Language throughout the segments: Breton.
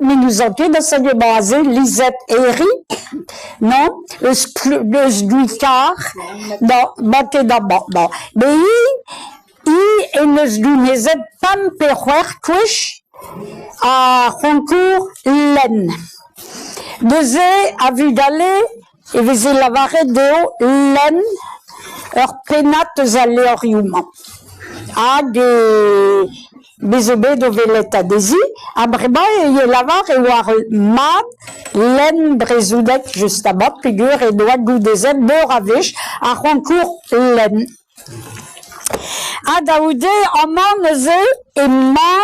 met n'ouzon ket da seul emañ aze, Lisette Herry, non, eus eus Gwikar, non, 'mañ ket amañ, non. Met hi, hi en deus gounezet pemp pe c'hwec'h kwech ar c'honkour lenn. Neuze a vugale e veze lavaret dezho lenn ur pennad eus al levrioù-mañ. Hag me zo bet o welet anezhi ha bremañ e lavar e oar mat lenn brezhoneg justamant peogwir he doa goudezet meur a wech ar c'honkour lenn. Ha da c'houde amañ neuze emañ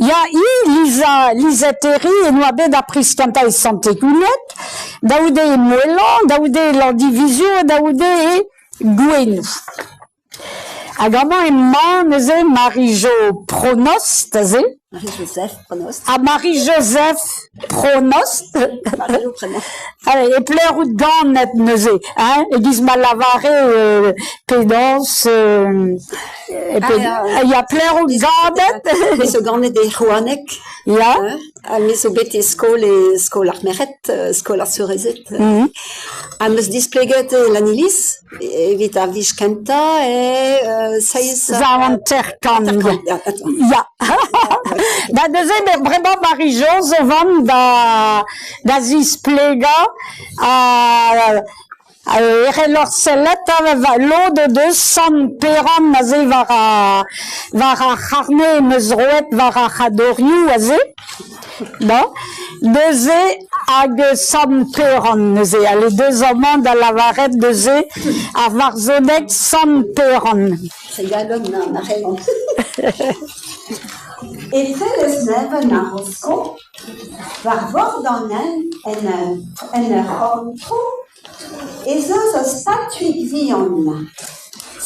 ya hi Liza Lisette Herry en doa bet ar priz kentañ e Sant-Egouned, da c'houde e Moelan, da c'houde e Landivizio ha da c'houde e Gouenoù. Hag amañ emañ neuze Marie-Jo Pronost aze. Marie-Joseph Pronost. Ha Marie-Joseph Pronost. Marie-Jo Pronost. Allez, e pelec'h out ganet neuze hein? E-giz ma lavare euh, penaos euh, e pe- Ah, ya pelec'h out ganet? Me zo ganet e Rouaneg. Ya. Ha me zo bet e skol e skol ar merc'hed, skol ar seurezed. Mhm. Ha 'm eus displeget e Lanniliz evit ar wech kentañ e seizh... 50. Ya. Da neuze, met bremañ Marie-Jo zo vont da, da zisplegañ ha e c'hellor sellet lod o deus Sant Peran aze war ar war ar c'harne em eus roet war ar c'hadorioù aze non neuze hag Sant Peran neuze allez deus amañ da lavaret neuze ar varzhoneg Sant Peran. Galon na c'hellont. Etre Lesneven ha Rosko, war vord an hent en ur c'horn-tro, ez eus ur statuig vihan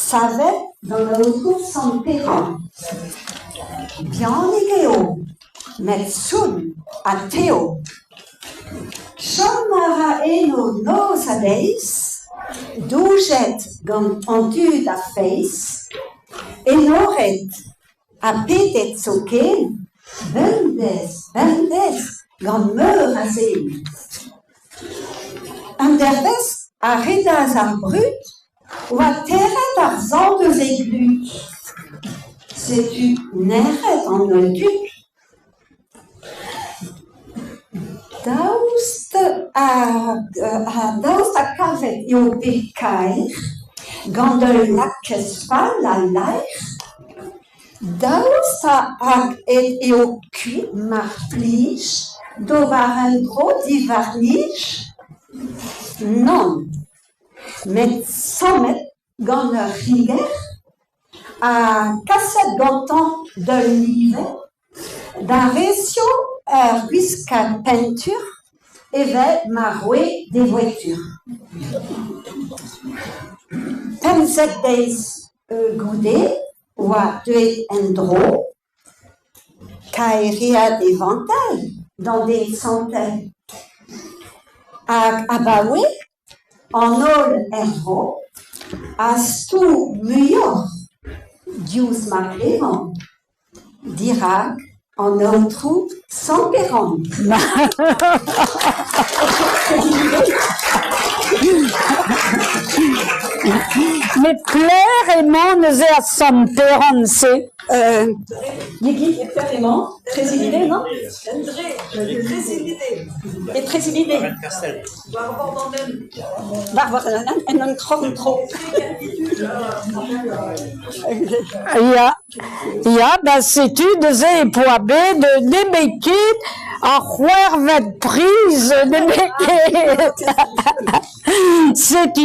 savet gant aotrou Sant Peran. Bihanik eo, met sounn ha tev. Chom a ra eno noz ha deiz, douget gant an dud a feiz, enoret ha pedet zoken bemdez, bemdez gant meur a zen. Un dervezh a redas ar brud oa tec'het ar sant eus e glud. Setu nec'het an holl dud. Daoust ha daoust ha kavet eo bet kaer gant ul lakez fall ha laer ? Daoust hag aet eo kuit mar plij d'ober un dro diwar-nij ? Nann, met sammet gant ur c'higer ha kaset gantañ d'ul liver da resev ur gwiskad pentur evel ma roe d'e voetur. 15 deiz goude oa deuet en-dro, kaeraat e vantell d'an den santel. Hag abaoe an holl er vro a stou muioc'h diouzh ma klevan dirak an aotrou Sant Peran. Met pelec'h emañ neuze ar Sant Peran-se? Guy emañ Trezilide, non? E Trezilide. War bord an hent, en un c'horn-tro. Ya, ya, ba setu neuze e poa bet nemet ket ar c'hwec'hvet priz nemet ket. Setu.